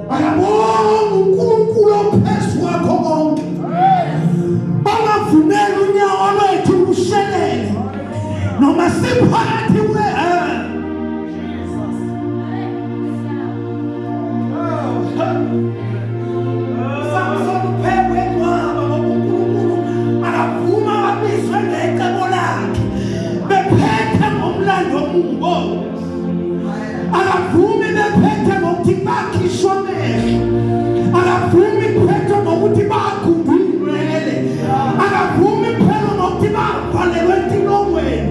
Akabonga uNkulunkulu ophezu kwakho konke. Bangavumeli unyawo lwethu lushelele noma siphakathi kwe Samson uphekwe engcwaba ngoba uNkulunkulu akavuma ababizwe ngecebo lakhe bephethe ngomlando omubi. Akavumi bephethe ngokuthi bakhishwa amehlo, akavumi kuphethe ngokuthi bagundwa inwele, akavumi kuphela ngokuthi bavalelwe entilongweni,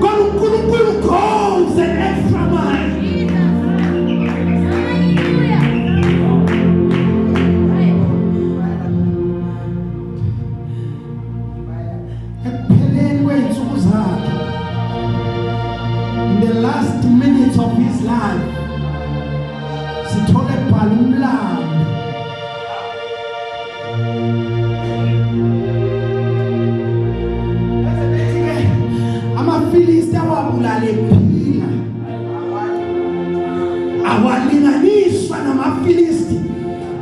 kodwa uNkulunkulu goes an extra mile. Ekupheleni kwey'nsuku zakhe, in the last minutes of his life, sithole ebhala umlando. Bese bethi-ke amaFilisti awabulale ephila, awalinganiswa namaFilisti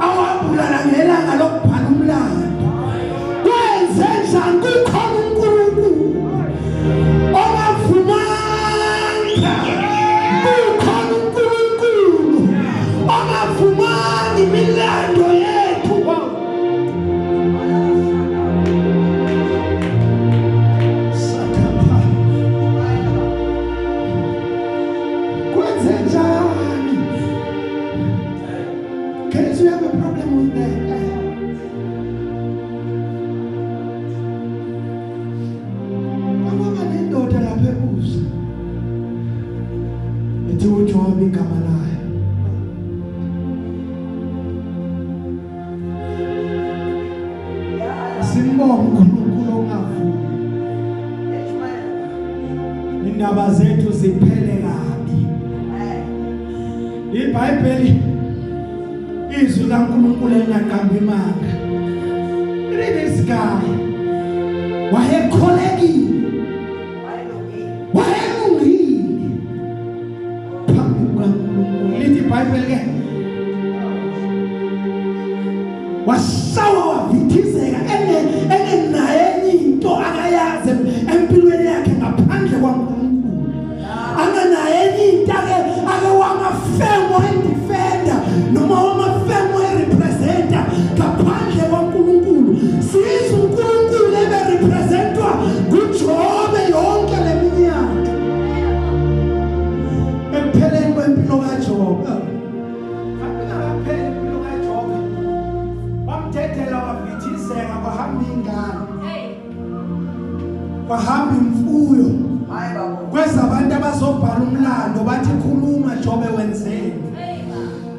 awabulala ngelanga lokubhala umlando. Kwenze njani? Kukhona uNkulunkulu ongavumanga, kukhona uNkulunkulu ongavumanga imilando yethu. Sathapha. Kwenze njani? Can you have a problem with that? Kwaba nendoda lapha ebuza ethi uJobe igama layo. Simbonga uNkulunkulu ongavumi indaba zethu ziphele kabi. IBhayibheli izwi laNkulunkulu elingaqambi imanga. This guy wayekholekile, wayelungile phambi kukaNkulunkulu. Lithi iBhayibheli ke washawa wavithizeka engenayo enye into akayazi empilweni yakhe ngaphandle kwaNkulunkulu. Angenayo enye into ake wamafemu wayidefenda noma wamafemu wayirepresenta ngaphandle kwaNkulunkulu. Sizwe uNkulunkulu ebe representwa nguJobe yonke le minyaka. Ekupheleni kwempilo kaJobe, ingakapheli impilo kaJobe, bamdedela wavithizeka, kwahamba ingane, kwahamba imfuyo, kweza abantu abazobhala umlando bathi khuluma Jobe wenzeni.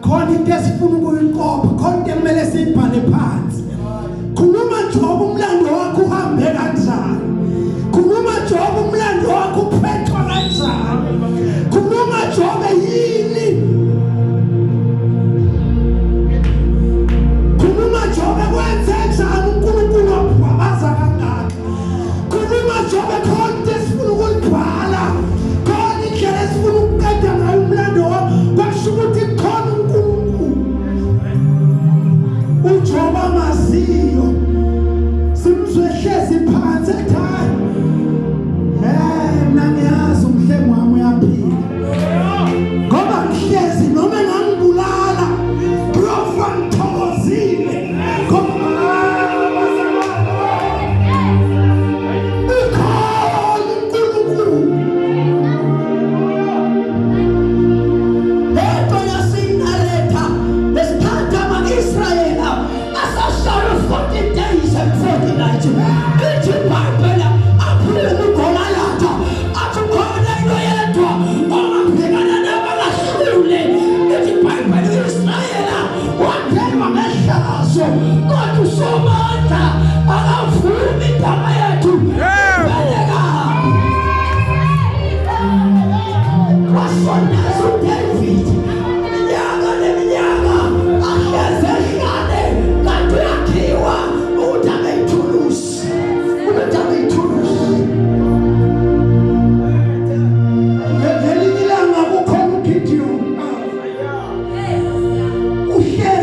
Khona into esifuna ukuyiqopha, khona into ekumele siyibhale phansi. Khuluma Jobe, umlando wakho uhambe kanjani? Khuluma Jobe, umlando wakho uphethwa kanjani? Khuluma Jobe, yini? Khuluma Jobe, kwenze njani uNkulunkulu wabaza kangaka? Khuluma Jobe, khona into esifuna ukuyibhala, khona indlela esifuna ukuqeda ngayo umlando wakho. Kwasho ukuthi khona uNkulunkulu uJobe amaziyo, simzwe hlezi phansi ethi hayi, mina ngiyazi umhlengi wami uyaphila, ngoba ngihlezi noma engangibulala kuyofa ngithokozile, ngoba ukhona uNkulunkulu. Lento yasinaletha lesikhathi ama-Israyeli asashaywe 40 days and 40 nights. Lithi iBhayibheli aphuma uGoliath athi khona into yedwa ongabhekana nabangahlule. Lithi iBhayibheli u-Israyeli waphelwa ngehlazo, kodwa uSomandla akavumi indaba yethu iphele kabi. Wasondeza uDavid iminyaka neminyaka ahleze ehlane, kanti uyakhiwa ukuthi abe yithulusi, ukuthi abe yithulusi. Ngelinye ilanga kukhona uGideon uhlezi.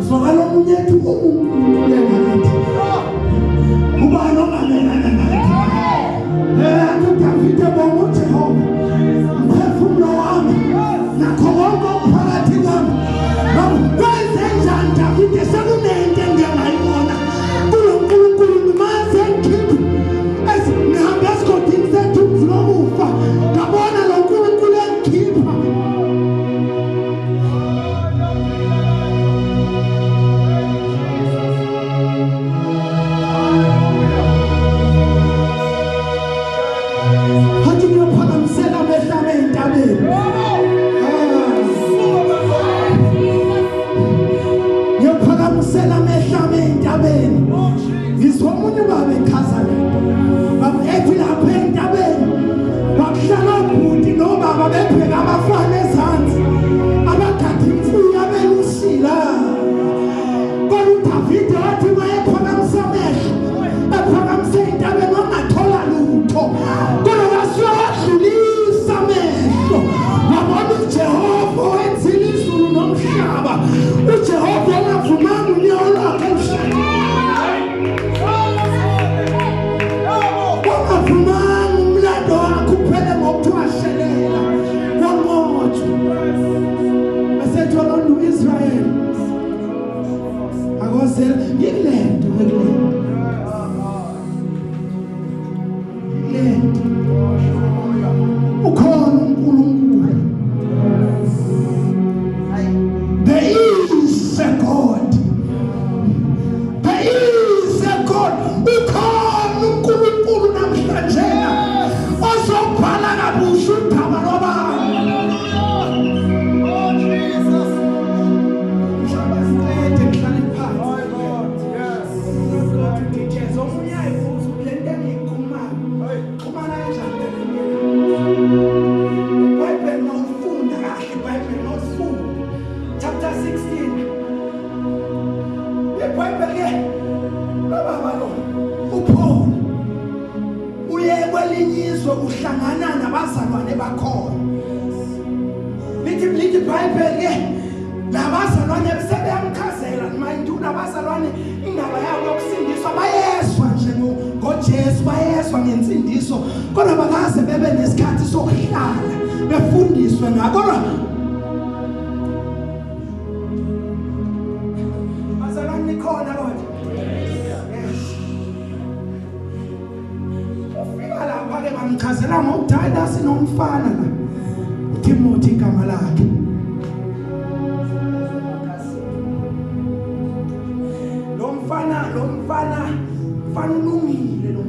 Uzwakala omunye ethi uNkulunkulu engakithi, ubani ongamelana nathi? Athi uDavide, bonga uJehova, mphefumulo wami, nakho konke okuphakathi kwami. Kwenze njani Davide? Sekunento engingayibona kulo Nkulunkulu, ngimaze ngikhiphe ngihambe esigodini sethunzi lokufa, ngabona lo Nkulunkulu engikhipha. Hathi ngiyophakamisela amehlo ami ey'ntabeni. Ngiyophakamisela amehlo ami ey'ntabeni. Ngizwa omunye ubaba echaza lento. Baba ethi lapha ey'ntabeni bakuhlala obhuti nobaba bebheka abafana ezansi abagada imfuyo abelusila. Kodwa uDavide wathi mayephakamisa amehlo ephakamisa ey'ntabeni wangathola lutho, kodwa wasuke wadlulisa amehlo wabona uJehova owenzile izulu nomhlaba, uJehova ongavumanga unyawo lwakhe emhlabeni, ongavumanga umlando wakhe uphele ngokuthiwa shelela wanqotshwa. Bese lona u-Israyeli akozela ngilento ngikulento lento. Ukhona uNkulunkulu. There is a God. There is a God. Ukhona uNkulunkulu namhlanje ozobhala kabusha udaba lwabantu. Mhlawumbe siqede ngihlale phansi. Not go to details. Omunye ayibuza ukuthi le nto engiyikhulumayo xhumana kanjani nale nto. IBhayibheli mawufunda kahle, iBhayibheli mawufunda chapter 16, iBhayibheli ke lo baba lo uPaul uye kwelinye izwe, uhlangana nabazalwane bakhona. Lithi iBhayibheli ke labazalwane sebeyamchazela, mind you, labazalwane indaba yabo yokusindiswa bayezwa nje ngoJesu, bayezwa ngensindiso, kodwa bakaze bebe nesikhathi sokuhlala befundiswe ngakho. Kodwa bazalwane nikhona kodwa? Yes. Ufika lapha ke bamchazela ngokuthi hayi, la sinomfana la, uTimothy igama lakhe. Lo mfana mfana ulungile, lo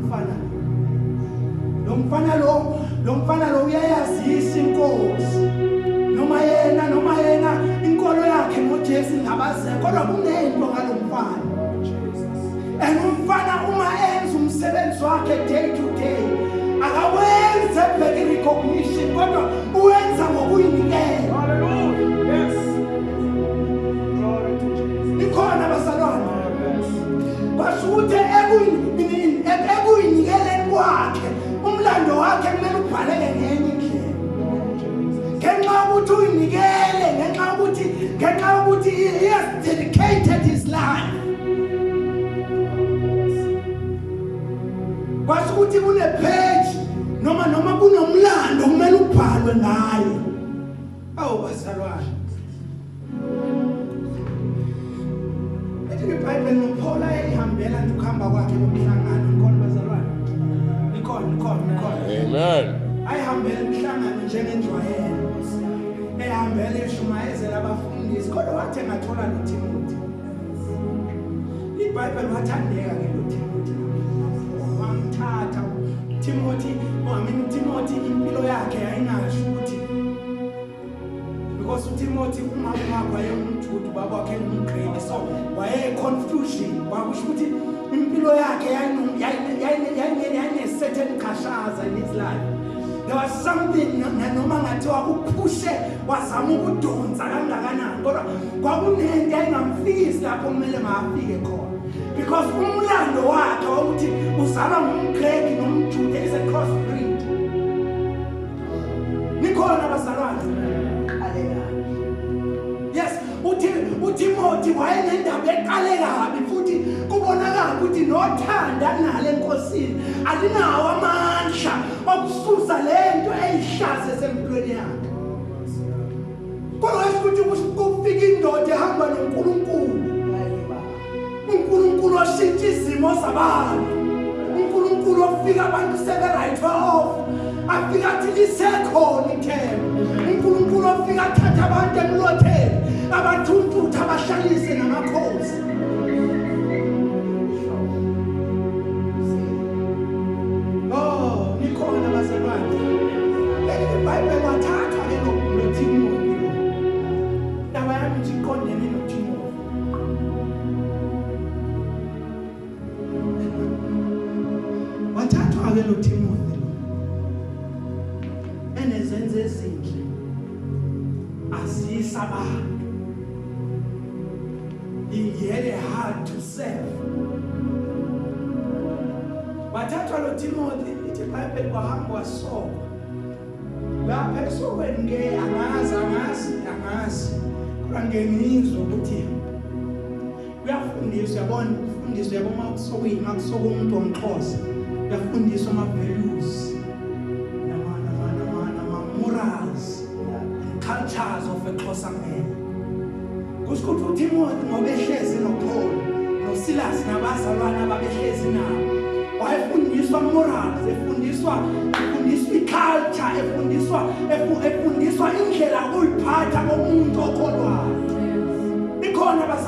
mfana lo uyayazisa inkosi, noma yena inkolo yakhe ngoJesu ingabazeka, kodwa kunento ngalomfana. And umfana uma enza umsebenzi wakhe day to day, akawenze ebheke recognition, kodwa uwenza ngokuyinikela. Hallelujah. Yes. Glory to Jesus. Ikhona bazalwane? Yes. Kwasho ukuthi ekuyinikeleni kwakhe, umlando wakhe kumele ubhaleke ngenye indlela ngenxa yokuthi uyinikele, ngenxa yokuthi he has dedicated his life. Kwasho ukuthi kune-page noma kunomlando kumele ubhalwe ngayo. Awu bazalwane, ethi iBhayibheli noPaul ayihambela nje ukuhamba kwakhe nomhlangano. Nikhona bazalwane? Nikhona, nikhona, nikhona? Amen. Ayihambela imihlangano njengenjwayelo, ehambela eshumayezela abafundisi, kodwa wathi engathola noTimothy, iBhayibheli wathandeka ke lo Timothy, wamthatha Timothy. I mean, Timothy impilo yakhe yayingasho ukuthi, because uTimothy umama wakhe wayengumJuda, ubaba wakhe engumGreek, so waye confusion. Kwakusho ukuthi impilo yakhe yayine certain qashaza in his life. There was something, noma ngathiwa uphushe wazama ukudonsa kangakanani, kodwa kwakunento ayingamfikisi lapho kumele makafike khona, because umlando wakhe wokuthi uzalwa ngumGreek nomJuda is a cross breed. Nikhona bazalwane? Yes. Uthi uTimothy wayenendaba eqale kabi futhi kubonakala ukuthi nothanda nale enkosini alinawo amandla okususa lento eyihlaze sempilweni yakhe. Kodwa ukuthi kufika indoda ehamba noNkulunkulu, uNkulunkulu oshintsha izimo zabantu, uNkulunkulu ofika abantu sebe right off, afika athi lisekhona ithemba, uNkulunkulu ofika athatha abantu emlotheni abathuntutha abahlalise namakhosi. Oh, nikhona bazalwane. Leli iBhayibheli wathathwa ke lo Timothy lo. Indaba yami nje iqondene noTimothy. Wathathwa ke lo Timothy lo. Enezenzo ezinhle azisa abantu. He had a heart to serve. Wathathwa lo Timothy, ithi iBhayibheli kwahamba wasokwa. Lapha esokweni ke angazi kodwa ngeke ngizwe ukuthi uyafundiswa, uyabona, ufundiswa, uyabona uma kusokwa umuntu womXhosa uyafundiswa ama-values nama-morals and cultures of a Xhosa man. Kusho ukuthi uTimothy ngoba ehlezi noPaul noSilas nabazalwane ababehlezi nabo, wayefundiswa morals, efundiswa i-culture, efundiswa indlela okuyiphatha komuntu okholwayo. Ikhona bazalwane.